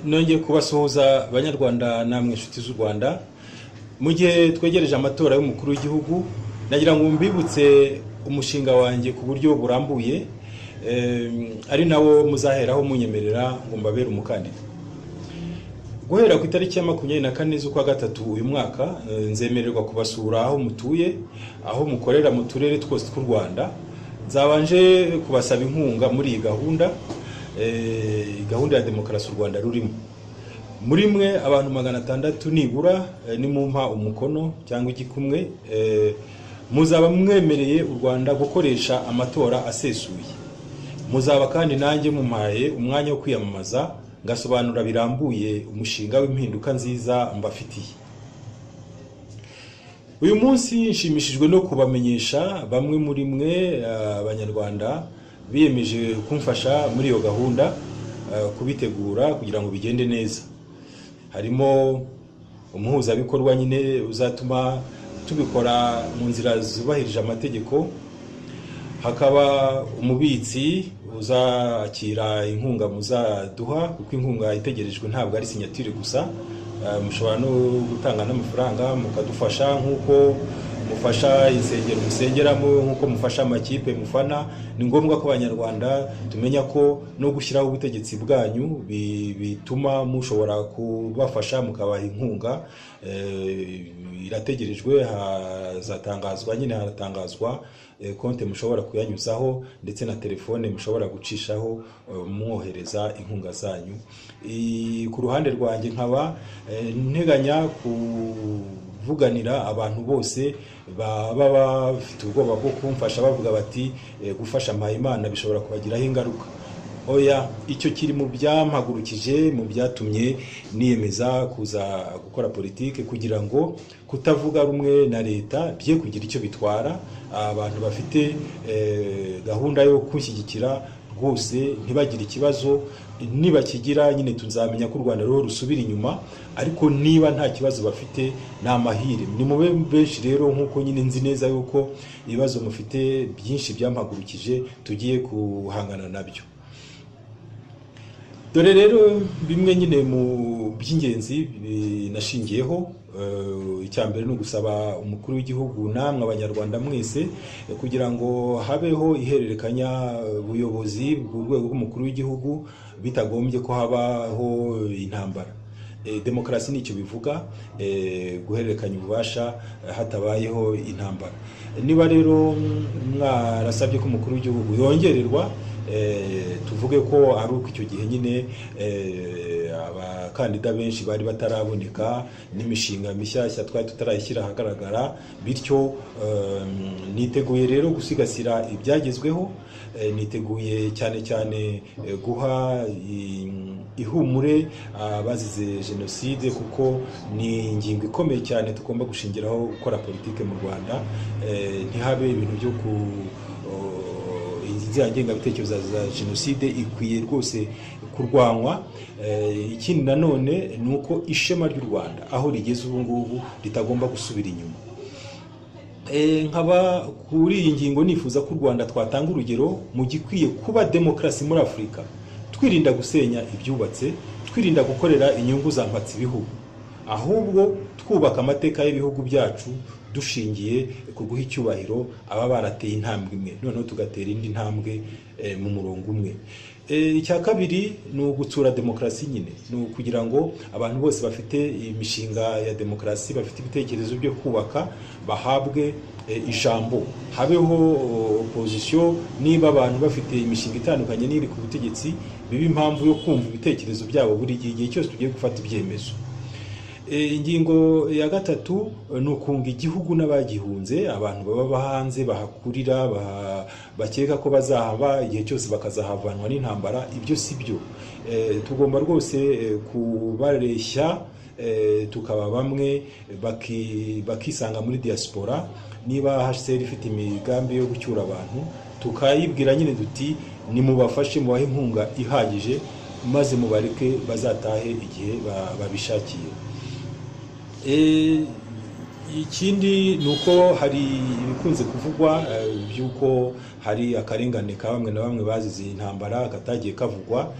Nongeye kubasuhuza, Banyarwanda namwe inshuti z'u Rwanda. Mu gihe twegereje amatora y'umukuru w'igihugu, nagira ngo mbibutse umushinga wanjye ku buryo burambuye, ari nawo muzaheraho munyemerera ngo mbabere umukandida. Guhera ku itariki ya 24 z'ukwa gatatu uyu mwaka, nzemererwa kubasura aho mutuye, aho mukorera, mu turere twose tw'u Rwanda. Nzabanje kubasaba inkunga muri iyi gahunda, gahunda ya demokarasi u Rwanda rurimo. Muri mwe abantu 600 nibura, nimumpa umukono cyangwa igikumwe, muzaba mwemereye u Rwanda gukoresha amatora asesuye. Muzaba kandi nanjye mumpaye umwanya wo kwiyamamaza, ngasobanura birambuye umushinga w'impinduka nziza mbafitiye. Uyu munsi nshimishijwe no kubamenyesha bamwe muri mwe Abanyarwanda biyemeje kumfasha muri iyo gahunda, kubitegura kugira ngo bigende neza. Harimo umuhuzabikorwa nyine uzatuma tubikora mu nzira zubahirije amategeko, hakaba umubitsi uzakira inkunga muzaduha, kuko inkunga itegerejwe ntabwo ari signature gusa. Mushobora no gutanga n'amafaranga mukadufasha, nk'uko mufasha insengero musengeramo, nk'uko mufasha amakipe mufana. Ni ngombwa ko Abanyarwanda tumenya ko no gushyiraho ubutegetsi bwanyu bituma mushobora kubafasha, mukabaha inkunga. Irategerejwe, hazatangazwa nyine, haratangazwa konte mushobora kuyanyuzaho ndetse na telefone mushobora gucishaho mwohereza inkunga zanyu. Ku ruhande rwanjye nkaba nteganya kuvuganira abantu bose baba bafite ubwoba bwo kumfasha, bavuga bati "Gufasha Mpayimana bishobora kubagiraho ingaruka." Oya, icyo kiri mu byampagurukije, mu byatumye niyemeza kuza gukora politike, kugira ngo kutavuga rumwe na leta bye kugira icyo bitwara. Abantu bafite gahunda yo kunshyigikira rwose ntibagire ikibazo. Nibakigira nyine tuzamenya ko u Rwanda ruriho rusubira inyuma, ariko niba nta kibazo bafite ni amahire. Ni mube benshi rero, nk'uko nyine nzi neza yuko ibibazo mufite byinshi byampagurukije tugiye guhangana nabyo. Dore rero bimwe nyine mu by'ingenzi binashingiyeho. Icya mbere ni ugusaba umukuru w'igihugu namwe Abanyarwanda mwese, kugira ngo habeho ihererekanya buyobozi ku rwego rw'umukuru w'igihugu bitagombye ko habaho intambara. Demokarasi nicyo bivuga, guhererekanya ububasha hatabayeho intambara. Niba rero mwarasabye ko umukuru w'igihugu yongererwa, tuvuge ko ari uko icyo gihe nyine abakandida benshi bari bataraboneka n'imishinga mishyashya twari tutarayishyira ahagaragara. Bityo niteguye rero gusigasira ibyagezweho, niteguye cyane cyane guha ihumure abazize jenoside, kuko ni ingingo ikomeye cyane tugomba gushingiraho gukora politike mu Rwanda. Ntihabe ibintu byo ku inzira ngengabitekerezo za jenoside, ikwiye rwose kurwanywa. Ikindi nanone ni uko ishema ry'u Rwanda aho rigeze ubu ngubu ritagomba gusubira inyuma. Nkaba kuri iyi ngingo nifuza ko u Rwanda twatanga urugero mu gikwiye kuba demokarasi muri Afurika, twirinda gusenya ibyubatse, twirinda gukorera inyungu za mpatse ibihugu, ahubwo twubaka amateka y'ibihugu byacu dushingiye ku guha icyubahiro aba barateye intambwe imwe, noneho tugatera indi ntambwe mu murongo umwe. Icya kabiri ni ugutsura demokarasi nyine, ni ukugira ngo abantu bose bafite imishinga ya demokarasi, bafite ibitekerezo byo kubaka, bahabwe ijambo, habeho opposition. Niba abantu bafite imishinga itandukanye n'iri ku butegetsi, bibe impamvu yo kumva ibitekerezo byabo buri gihe, igihe cyose tugiye gufata ibyemezo. Ingingo ya gatatu ni ukunga igihugu n'abagihunze, abantu baba hanze, bahakurira, bakeka ko bazahaba igihe cyose bakazahavanwa n'intambara. Ibyo si byo. Tugomba rwose kubareshya, tukaba bamwe, bakisanga muri diaspora. Niba HCR ifite imigambi yo gucyura abantu, tukayibwira nyine duti "Nimubafashe, mubahe inkunga ihagije, maze mubareke bazatahe igihe babishakiye." Ikindi ni uko hari ibikunze kuvugwa by'uko hari akarengane ka bamwe na bamwe bazize intambara katagiye kavugwa.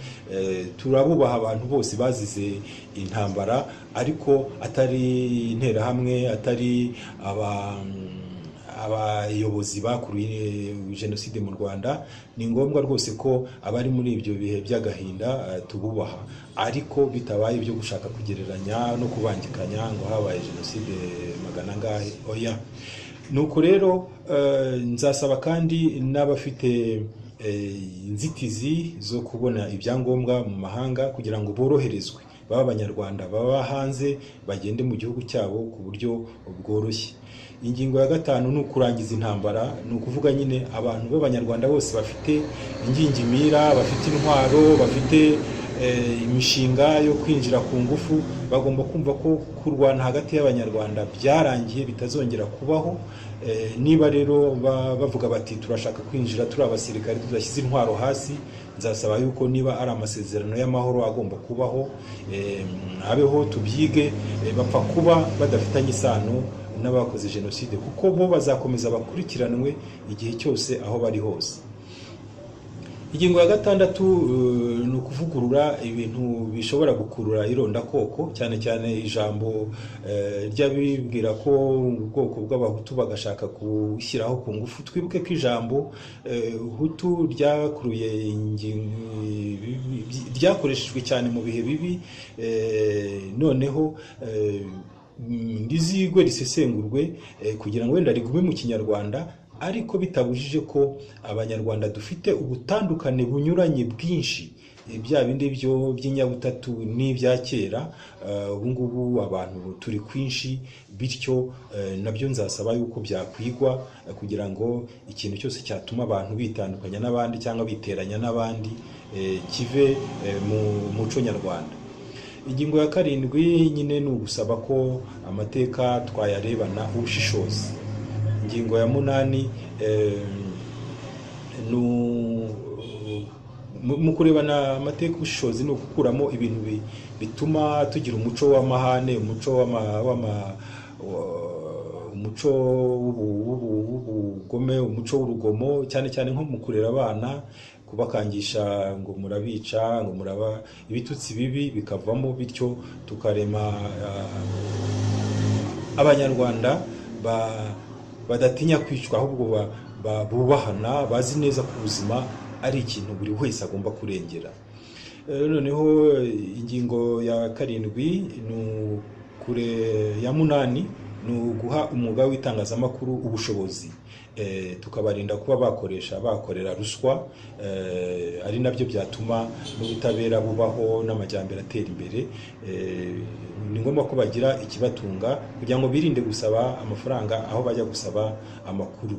Turabubaha abantu bose bazize intambara, ariko atari Interahamwe, atari abayobozi bakuruye jenoside mu Rwanda. Ni ngombwa rwose ko abari muri ibyo bihe by'agahinda tububaha, ariko bitabaye ibyo gushaka kugereranya no kubangikanya ngo habaye jenoside magana angahe, oya. Nuko rero nzasaba kandi n'abafite inzitizi zo kubona ibyangombwa mu mahanga kugira ngo boroherezwe, baba Abanyarwanda baba hanze bagende mu gihugu cyabo ku buryo bworoshye. Ingingo ya gatanu ni ukurangiza intambara, ni ukuvuga nyine abantu b'Abanyarwanda bose bafite ingingimira, bafite intwaro, bafite imishinga yo kwinjira ku ngufu, bagomba kumva ko kurwana hagati y'Abanyarwanda byarangiye, bitazongera kubaho. Niba rero bavuga bati turashaka kwinjira turi abasirikare tudashyize intwaro hasi, nzasaba yuko niba ari amasezerano y'amahoro agomba kubaho, abeho, tubyige, bapfa kuba badafitanye isano n'abakoze jenoside, kuko bo bazakomeza bakurikiranwe igihe cyose aho bari hose. Ingingo ya gatandatu ni ukuvugurura ibintu bishobora gukurura irondakoko, cyane cyane ijambo ry'abibwira ko ubwoko bw'Abahutu bagashaka gushyiraho ku ngufu. Twibuke ko ijambo Hutu ryakuruye, ryakoreshejwe cyane mu bihe bibi. Noneho rizigwe, risesengurwe, kugira ngo wenda rigume mu Kinyarwanda, ariko bitabujije ko Abanyarwanda dufite ubutandukane bunyuranye bwinshi, bya bindi byo by'inyabutatu n'ibya kera. Ubu ngubu abantu turi kwinshi, bityo nabyo nzasaba yuko byakwigwa, kugira ngo ikintu cyose cyatuma abantu bitandukanya n'abandi cyangwa biteranya n'abandi kive mu muco nyarwanda. Ingingo ya karindwi nyine ni ugusaba ko amateka twayarebana ubushishozi. Ingingo ya munani ni mu kurebana amateka ubushishozi ni ugukuramo ibintu bituma tugira umuco w'amahane, umuco umuco w'ubugome, umuco w'urugomo, cyane cyane nko mu kurera abana, kubakangisha ngo murabica, ngo muraba ibitutsi bibi, bikavamo, bityo tukarema Abanyarwanda badatinya kwicwa, ahubwo bubahana, bazi neza ko ubuzima ari ikintu buri wese agomba kurengera. Noneho ingingo ya karindwi ni kure ya munani ni uguha umwuga w'itangazamakuru ubushobozi, tukabarinda kuba bakoresha, bakorera ruswa, ari nabyo byatuma n'ubutabera bubaho n'amajyambere atera imbere. Ni ngombwa ko bagira ikibatunga kugira ngo birinde gusaba amafaranga aho bajya gusaba amakuru.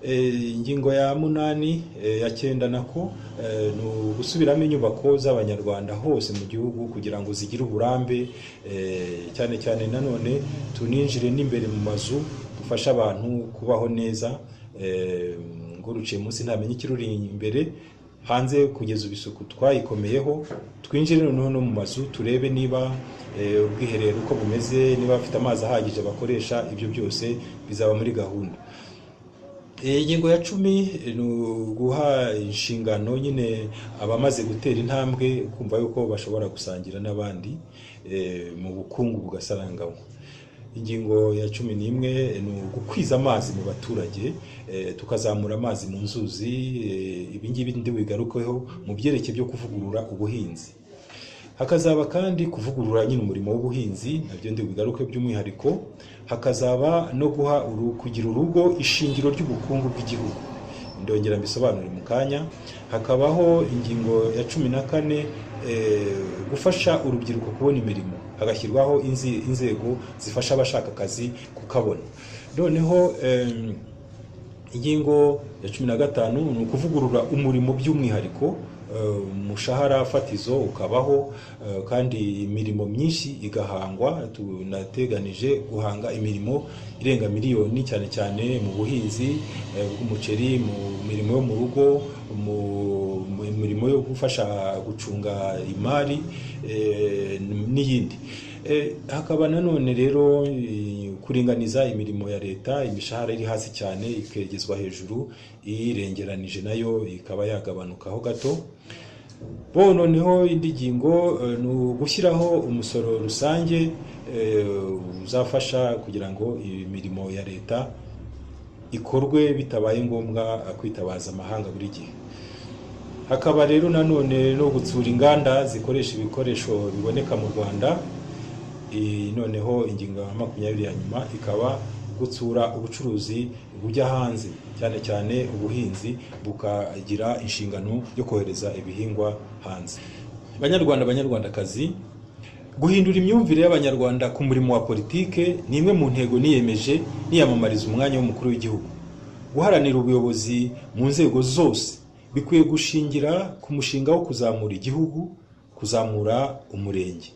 Ingingo ya munani, ya cyenda nako, ni ugusubiramo inyubako z'Abanyarwanda hose mu gihugu kugira ngo zigire uburambe, cyane cyane nanone tuninjire n'imbere mu mazu, dufashe abantu kubaho neza. Ngo ruciye munsi ntamenye ikiruri imbere. Hanze kugeza ubu isuku twayikomeyeho, twinjire noneho no mu mazu turebe niba ubwiherero uko bumeze, niba bafite amazi ahagije bakoresha. Ibyo byose bizaba muri gahunda. Ingingo ya 10 ni uguha inshingano nyine abamaze gutera intambwe kumva yuko bashobora gusangira n'abandi mu bukungu bugasaranganywa. Ingingo ya 11 ni ugukwiza amazi mu baturage, tukazamura amazi mu nzuzi. Ibi ngibi ndibubigarukeho mu byerekeye byo kuvugurura ubuhinzi. Hakazaba kandi kuvugurura nyine umurimo w'ubuhinzi, nabyo ndibubigaruke by'umwihariko. Hakazaba no guha kugira urugo ishingiro ry'ubukungu bw'igihugu, ndongera mbisobanure mu kanya. Hakabaho ingingo ya 14, gufasha urubyiruko kubona imirimo, hagashyirwaho inzego zifasha abashaka akazi kukabona. Noneho ingingo ya 15 ni ukuvugurura umurimo by'umwihariko, umushahara fatizo ukabaho, kandi imirimo myinshi igahangwa. Tunateganije guhanga imirimo irenga miliyoni, cyane cyane mu buhinzi bw'umuceri, mu mirimo yo mu rugo, mu mirimo yo gufasha gucunga imari n'iyindi. Hakaba nanone rero kuringaniza imirimo ya leta, imishahara iri hasi cyane ikegezwa hejuru, irengeranije nayo ikaba yagabanukaho gato. Bo noneho indi ngingo ni ugushyiraho umusoro rusange uzafasha kugira ngo imirimo ya leta ikorwe bitabaye ngombwa kwitabaza amahanga buri gihe. Hakaba rero nanone no gutsura inganda zikoresha ibikoresho biboneka mu Rwanda. Noneho ingingo ya 20 ya nyuma ikaba gutsura ubucuruzi bujya hanze, cyane cyane ubuhinzi bukagira inshingano yo kohereza ibihingwa hanze. Banyarwanda, Banyarwandakazi, guhindura imyumvire y'Abanyarwanda ku murimo wa politike ni imwe mu ntego niyemeje niyamamariza umwanya w'umukuru w'igihugu. Guharanira ubuyobozi mu nzego zose bikwiye gushingira ku mushinga wo kuzamura igihugu, kuzamura umurenge.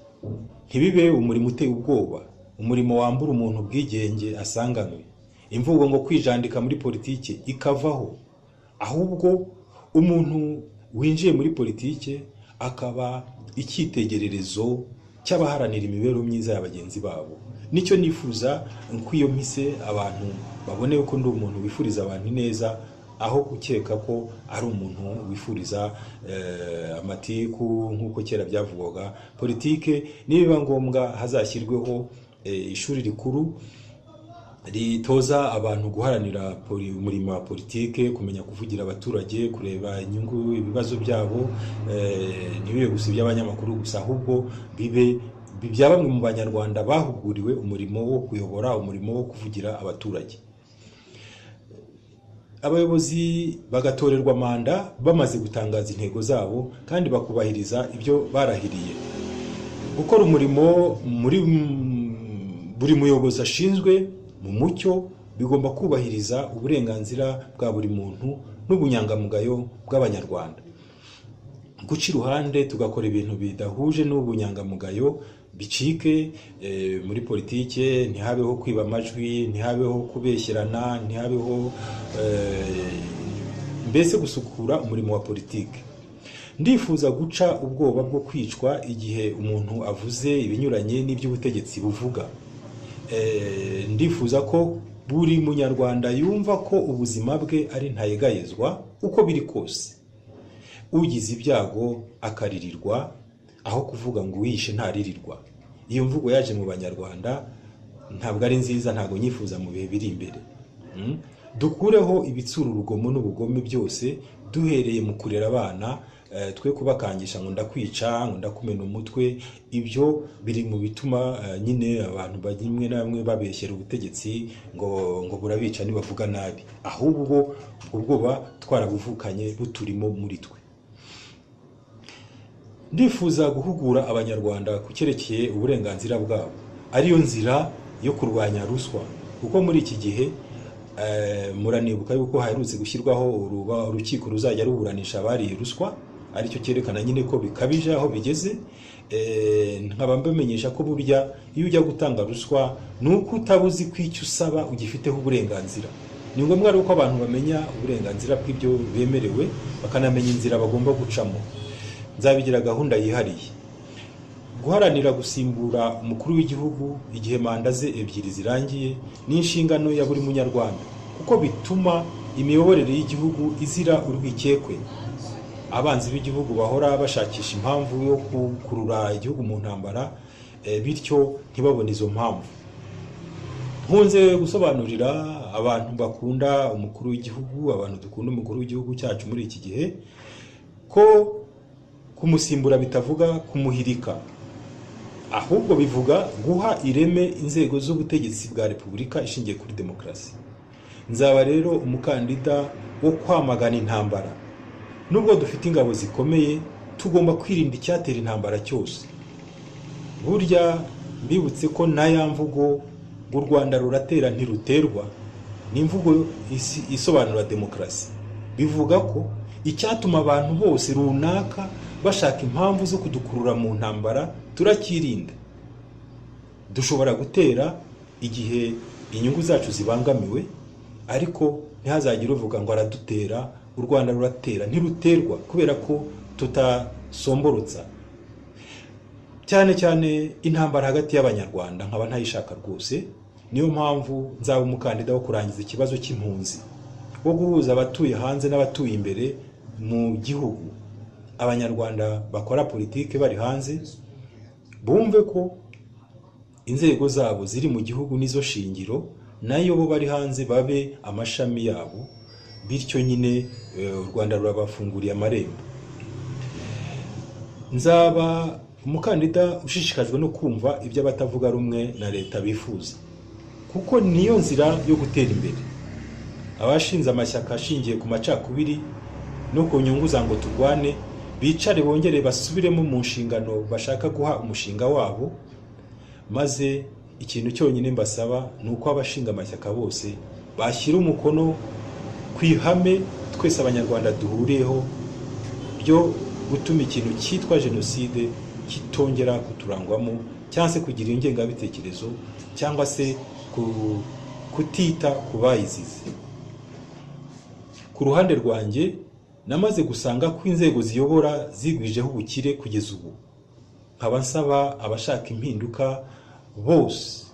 Ntibibe umurimo uteye ubwoba, umurimo wambura umuntu ubwigenge asanganywe. Imvugo ngo kwijandika muri politike ikavaho, ahubwo umuntu winjiye muri politike akaba icyitegererezo cy'abaharanira imibereho myiza ya bagenzi babo. Nicyo nifuza ko iyo mpise abantu babone ko ndi umuntu wifuriza abantu ineza, aho gukeka ko ari umuntu wifuriza amatiku nk'uko kera byavugwaga. Politike nibiba ngombwa hazashyirweho ishuri rikuru ritoza abantu guharanira umurimo wa politike, kumenya kuvugira abaturage, kureba inyungu, ibibazo byabo, ntibibe gusa iby'abanyamakuru gusa, ahubwo bibe bya bamwe mu Banyarwanda bahuguriwe umurimo wo kuyobora, umurimo wo kuvugira abaturage. Abayobozi bagatorerwa manda bamaze gutangaza intego zabo kandi bakubahiriza ibyo barahiriye. Gukora umurimo muri buri muyobozi ashinzwe mu mucyo bigomba kubahiriza uburenganzira bwa buri muntu n'ubunyangamugayo bw'Abanyarwanda. Guca iruhande tugakora ibintu bidahuje n'ubunyangamugayo bicike muri politike, ntihabeho kwiba amajwi, ntihabeho kubeshyerana, ntihabeho mbese gusukura umurimo wa politike. Ndifuza guca ubwoba bwo kwicwa igihe umuntu avuze ibinyuranye n'iby'ubutegetsi buvuga. Ndifuza ko buri Munyarwanda yumva ko ubuzima bwe ari ntayegayezwa uko biri kose, ugize ibyago akaririrwa, aho kuvuga ngo uwishe ntaririrwa. Iyo mvugo yaje mu Banyarwanda ntabwo ari nziza, ntabwo nyifuza mu bihe biri imbere. Dukureho ibitsura urugomo n'ubugome byose, duhereye mu kurera abana, twe kubakangisha ngo ndakwica, ngo ndakumena umutwe. Ibyo biri mu bituma nyine abantu bamwe na bamwe babeshyera ubutegetsi ngo burabica nibavuga nabi, ahubwo ubwo bwoba twarabuvukanye buturimo muri twe. Ndifuza guhugura Abanyarwanda ku cyerekeye uburenganzira bwabo, ariyo nzira yo kurwanya ruswa, kuko muri iki gihe muranibuka yuko haherutse gushyirwaho urukiko ruzajya ruburanisha abariye ruswa, aricyo cyerekana nyine ko bikabije aho bigeze. Nkaba mbamenyesha ko burya iyo ujya gutanga ruswa ni uko utaba uzi ko icyo usaba ugifiteho uburenganzira. Ni ngombwa rero ko abantu bamenya uburenganzira bw'ibyo bemerewe, bakanamenya inzira bagomba gucamo. Nzabigira gahunda yihariye. Guharanira gusimbura umukuru w'igihugu igihe manda ze ebyiri zirangiye ni inshingano ya buri Munyarwanda, kuko bituma imiyoborere y'igihugu izira urwikekwe. Abanzi b'igihugu bahora bashakisha impamvu yo gukurura igihugu mu ntambara, bityo ntibabone izo mpamvu. Nkunze gusobanurira abantu bakunda umukuru w'igihugu, abantu dukunda umukuru w'igihugu cyacu muri iki gihe, ko kumusimbura bitavuga kumuhirika, ahubwo bivuga guha ireme inzego z'ubutegetsi bwa repubulika ishingiye kuri demokarasi. Nzaba rero umukandida wo kwamagana intambara. Nubwo dufite ingabo zikomeye, tugomba kwirinda icyatera intambara cyose. Burya mbibutse ko na ya mvugo ngo u Rwanda ruratera ntiruterwa ni imvugo isobanura demokarasi. Bivuga ko icyatuma abantu bose runaka bashaka impamvu zo kudukurura mu ntambara turakirinda. Dushobora gutera igihe inyungu zacu zibangamiwe, ariko ntihazagire uvuga ngo aradutera. U Rwanda ruratera ntiruterwa, kubera ko tutasomborotsa. Cyane cyane intambara hagati y'Abanyarwanda nkaba ntayishaka rwose. Niyo mpamvu nzaba umukandida wo kurangiza ikibazo cy'impunzi, wo guhuza abatuye hanze n'abatuye imbere mu gihugu. Abanyarwanda bakora politiki bari hanze bumve ko inzego zabo ziri mu gihugu nizo shingiro, nayo bo bari hanze babe amashami yabo. Bityo nyine u Rwanda rurabafunguriye amarembo. Nzaba umukandida ushishikajwe no kumva ibyo abatavuga rumwe na leta bifuza, kuko niyo nzira yo gutera imbere. Abashinze amashyaka ashingiye ku macakubiri no ku nyungu za ngo turwane, bicare bongere basubiremo mu nshingano bashaka guha umushinga wabo. Maze ikintu cyonyine mbasaba ni uko abashinga amashyaka bose bashyira umukono ku ihame twese Abanyarwanda duhuriyeho ryo gutuma ikintu cyitwa jenoside kitongera kuturangwamo, cyangwa se kugira ingengabitekerezo, cyangwa se kutita ku bayizize. Ku ruhande rwanjye, namaze gusanga ko inzego ziyobora zigwijeho ubukire kugeza ubu, nkaba nsaba abashaka impinduka bose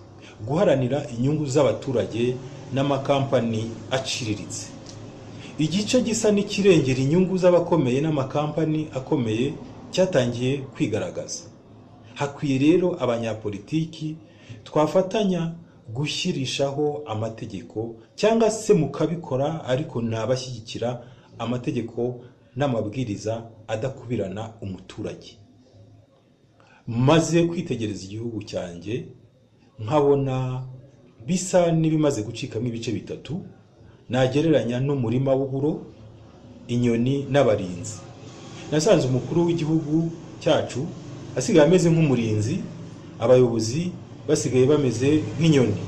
guharanira inyungu z'abaturage n'amakampani aciriritse. Igice gisa n'ikirengera inyungu z'abakomeye n'amakampani akomeye cyatangiye kwigaragaza. Hakwiye rero abanyapolitiki twafatanya gushyirishaho amategeko, cyangwa se mukabikora, ariko nabashyigikira amategeko n'amabwiriza adakubirana umuturage. Maze kwitegereza igihugu cyanjye, nkabona bisa n'ibimaze gucikamo ibice bitatu nagereranya n'umurima w'uburo, inyoni n'abarinzi. Nasanze umukuru w'igihugu cyacu asigaye ameze nk'umurinzi, abayobozi basigaye bameze nk'inyoni,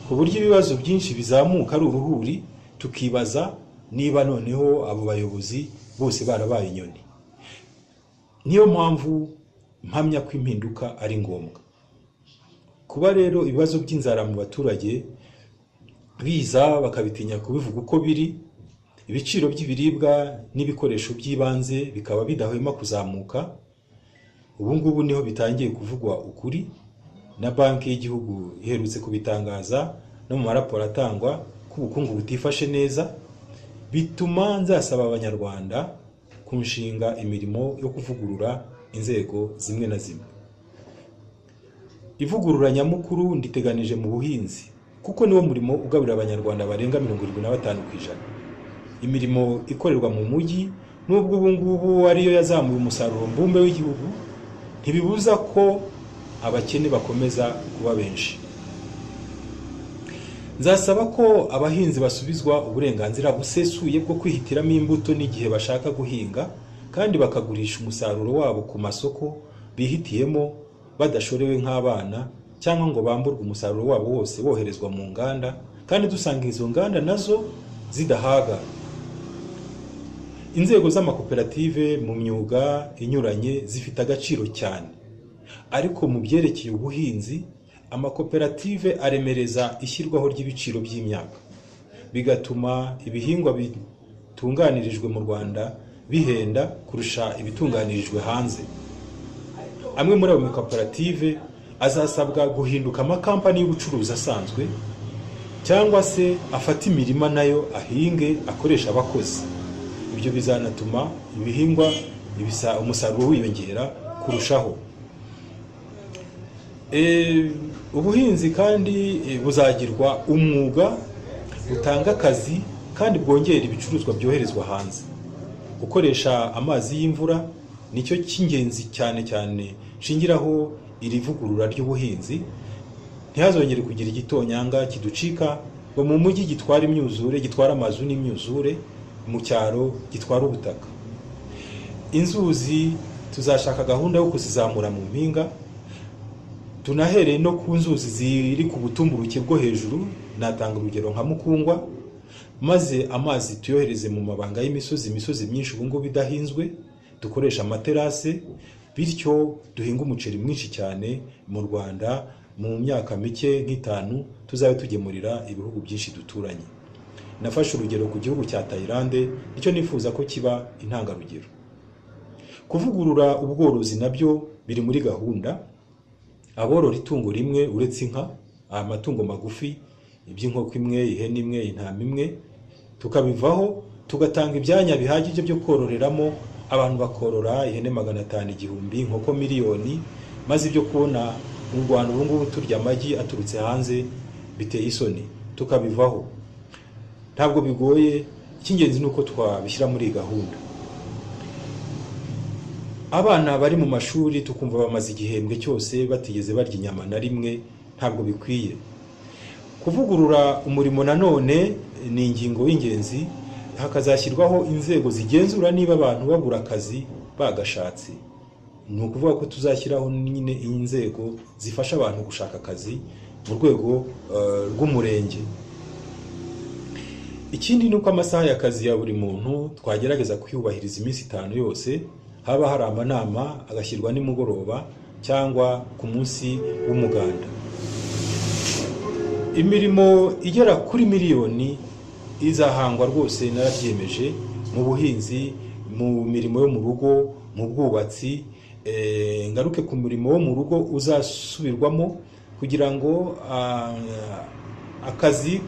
ku buryo ibibazo byinshi bizamuka ari uruhuri, tukibaza niba noneho abo bayobozi bose barabaye inyoni. Niyo mpamvu mpamya ko impinduka ari ngombwa. Kuba rero ibibazo by'inzara mu baturage biza bakabitinya kubivuga uko biri, ibiciro by'ibiribwa n'ibikoresho by'ibanze bikaba bidahwema kuzamuka, ubu ngubu niho bitangiye kuvugwa ukuri, na Banki y'Igihugu iherutse kubitangaza no mu maraporo atangwa ko ubukungu butifashe neza, bituma nzasaba Abanyarwanda kunshinga imirimo yo kuvugurura inzego zimwe na zimwe. Ivugurura nyamukuru nditeganije mu buhinzi, kuko niwo murimo ugaburira Abanyarwanda barenga 75%. Imirimo ikorerwa mu mujyi, nubwo ubu ngubu ariyo yazamuye umusaruro mbumbe w'igihugu, ntibibuza ko abakene bakomeza kuba benshi. Nzasaba ko abahinzi basubizwa uburenganzira busesuye bwo kwihitiramo imbuto n'igihe bashaka guhinga, kandi bakagurisha umusaruro wabo ku masoko bihitiyemo badashorewe nk'abana, cyangwa ngo bamburwe umusaruro wabo wose woherezwa mu nganda, kandi dusanga izo nganda nazo zidahaga. Inzego z'amakoperative mu myuga inyuranye zifite agaciro cyane, ariko mu byerekeye ubuhinzi, amakoperative aremereza ishyirwaho ry'ibiciro by'imyaka, bigatuma ibihingwa bitunganirijwe mu Rwanda bihenda kurusha ibitunganirijwe hanze. Amwe muri ayo makoperative azasabwa guhinduka amakampani y'ubucuruzi asanzwe, cyangwa se afate imirima nayo ahinge akoresha abakozi. Ibyo bizanatuma ibihingwa umusaruro wiyongera kurushaho. Ubuhinzi kandi buzagirwa umwuga butanga akazi kandi bwongera ibicuruzwa byoherezwa hanze. Gukoresha amazi y'imvura nicyo cy'ingenzi cyane cyane nshingiraho iri vugurura ry'ubuhinzi. Ntihazongere kugira igitonyanga kiducika ngo mu mujyi gitwara imyuzure, gitwara amazu n'imyuzure, mu cyaro gitwara ubutaka. Inzuzi tuzashaka gahunda yo kuzizamura mu mpinga, tunahereye no ku nzuzi ziri ku butumburuke bwo hejuru. Natanga urugero nka Mukungwa, maze amazi tuyohereze mu mabanga y'imisozi, imisozi myinshi ubu ngubu idahinzwe, dukoresha amaterase, bityo duhinge umuceri mwinshi cyane mu Rwanda. Mu myaka mike nk'itanu tuzabe tugemurira ibihugu byinshi duturanye. Nafashe urugero ku gihugu cya Tayilande, nicyo nifuza ko kiba intangarugero. Kuvugurura ubworozi nabyo biri muri gahunda. Aborora itungo rimwe uretse inka, amatungo magufi, iby'inkoko imwe, ihene imwe, intama imwe, tukabivaho, tugatanga ibyanya bihagije byo kororeramo. Abantu bakorora ihene 500, 1000, inkoko miliyoni, maze ibyo kubona mu Rwanda ubu ngubu turya amagi aturutse hanze biteye isoni, tukabivaho. Ntabwo bigoye, icy'ingenzi ni uko twabishyira muri iyi gahunda. Abana bari mu mashuri tukumva bamaze igihembwe cyose batigeze barya inyama na rimwe, ntabwo bikwiye. Kuvugurura umurimo nanone ni ingingo y'ingenzi, hakazashyirwaho inzego zigenzura niba abantu babura akazi bagashatse. Ni ukuvuga ko tuzashyiraho nyine inzego zifasha abantu gushaka akazi mu rwego rw'umurenge. Ikindi ni uko amasaha y'akazi ya buri muntu twagerageza kuyubahiriza iminsi 5 yose, haba hari amanama agashyirwa nimugoroba cyangwa ku munsi w'umuganda. Imirimo igera kuri miliyoni izahangwa rwose, narabyemeje, mu buhinzi, mu mirimo yo mu rugo, mu bwubatsi. Ngaruke ku murimo wo mu rugo uzasubirwamo kugira ngo akazi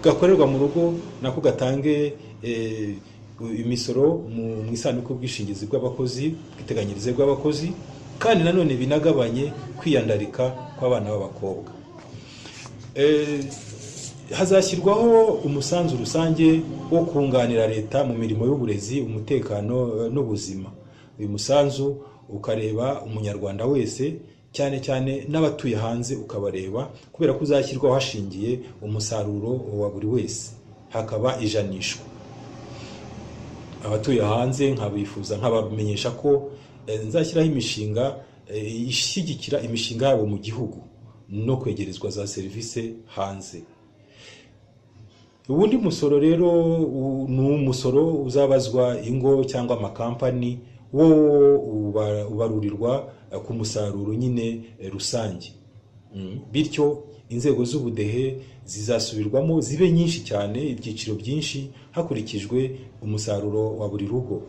gakorerwa mu rugo nako gatange imisoro mu isanduku y'ubwishingizi bw'abakozi, bwiteganyirize bw'abakozi, kandi nanone binagabanye kwiyandarika kw'abana b'abakobwa. Hazashyirwaho umusanzu rusange wo kunganira leta mu mirimo y'uburezi, umutekano n'ubuzima. Uyu musanzu ukareba umunyarwanda wese, cyane cyane n'abatuye hanze ukabareba, kubera ko uzashyirwaho hashingiye umusaruro wa buri wese, hakaba ijanishwa. Abatuye hanze nkabifuza, nkabamenyesha ko nzashyiraho imishinga ishyigikira imishinga yabo mu gihugu no kwegerezwa za serivisi hanze. Ubundi musoro rero ni umusoro uzabazwa ingo cyangwa amakampani, wo ubarurirwa ku musaruro nyine rusange. Bityo inzego z'ubudehe zizasubirwamo zibe nyinshi cyane, ibyiciro byinshi, hakurikijwe umusaruro wa buri rugo.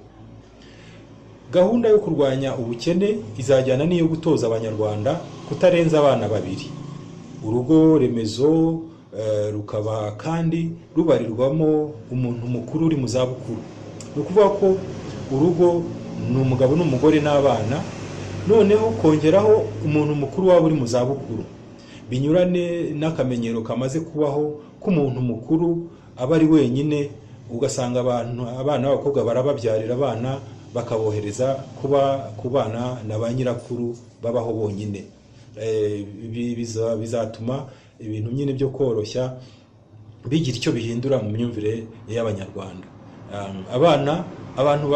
Gahunda yo kurwanya ubukene izajyana n'iyo gutoza abanyarwanda kutarenza abana babiri. Urugo remezo rukaba kandi rubarirwamo umuntu mukuru uri mu zabukuru. Ni ukuvuga ko urugo ni umugabo n'umugore n'abana, noneho kongeraho umuntu mukuru waba uri mu zabukuru, binyurane n'akamenyero kamaze kubaho k'umuntu mukuru aba ari wenyine, ugasanga abantu abana b'abakobwa barababyarira abana bakabohereza kuba kubana na ba nyirakuru babaho bonyine. Ibi bizatuma ibintu nyine byo koroshya bigira icyo bihindura mu myumvire y'abanyarwanda. Abana abantu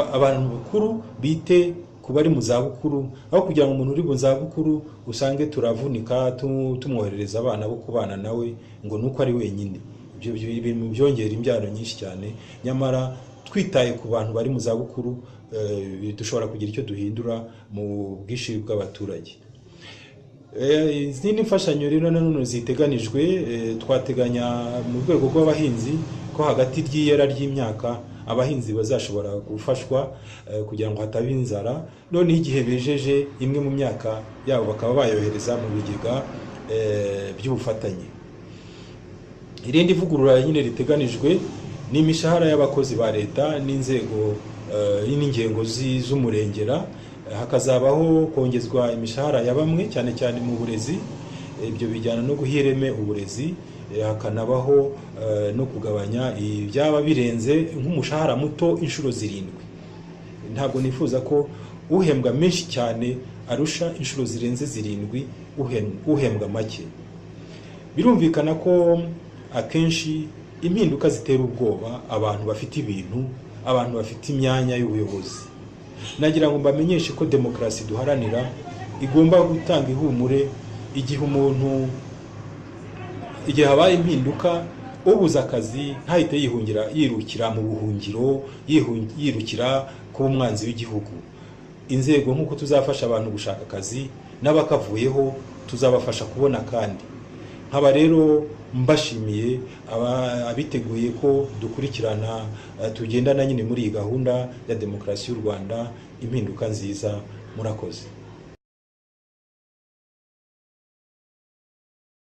bakuru bite ku bari mu zabukuru, aho kugira ngo umuntu uri mu zabukuru usange turavunika tumwoherereza abana bo kubana nawe ngo nuko ari wenyine. Ibyo bintu byongera imbyaro nyinshi cyane, nyamara twitaye ku bantu bari mu zabukuru dushobora kugira icyo duhindura mu bwinshi bw'abaturage. Izindi mfashanyo rero nanone ziteganijwe, twateganya mu rwego rw'abahinzi ko hagati ry'iyera ry'imyaka abahinzi bazashobora gufashwa kugira ngo hataba inzara, noneho igihe bejeje imwe mu myaka yabo bakaba bayohereza mu bigega by'ubufatanye. Irindi vugurura nyine riteganijwe ni imishahara y'abakozi ba leta n'inzego n'ingengo z'umurengera, hakazabaho kongezwa imishahara ya bamwe, cyane cyane mu burezi. Ibyo bijyana no guha ireme uburezi, hakanabaho no kugabanya ibyaba birenze nk'umushahara muto inshuro 7. Ntabwo nifuza ko uhembwa menshi cyane arusha inshuro zirenze 7 uhembwa make. Birumvikana ko akenshi impinduka zitera ubwoba abantu bafite ibintu, abantu bafite imyanya y'ubuyobozi. Nagira ngo mbamenyeshe ko demokarasi duharanira igomba gutanga ihumure igihe umuntu, igihe habaye impinduka, ubuze akazi ntahite yihungira, yirukira mu buhungiro, yirukira kuba umwanzi w'igihugu. Inzego nk'uko tuzafasha abantu gushaka akazi, n'abakavuyeho tuzabafasha kubona kandi. Nkaba rero mbashimiye abiteguye ko dukurikirana, tugendana nyine muri iyi gahunda ya demokarasi y'u Rwanda, impinduka nziza. Murakoze.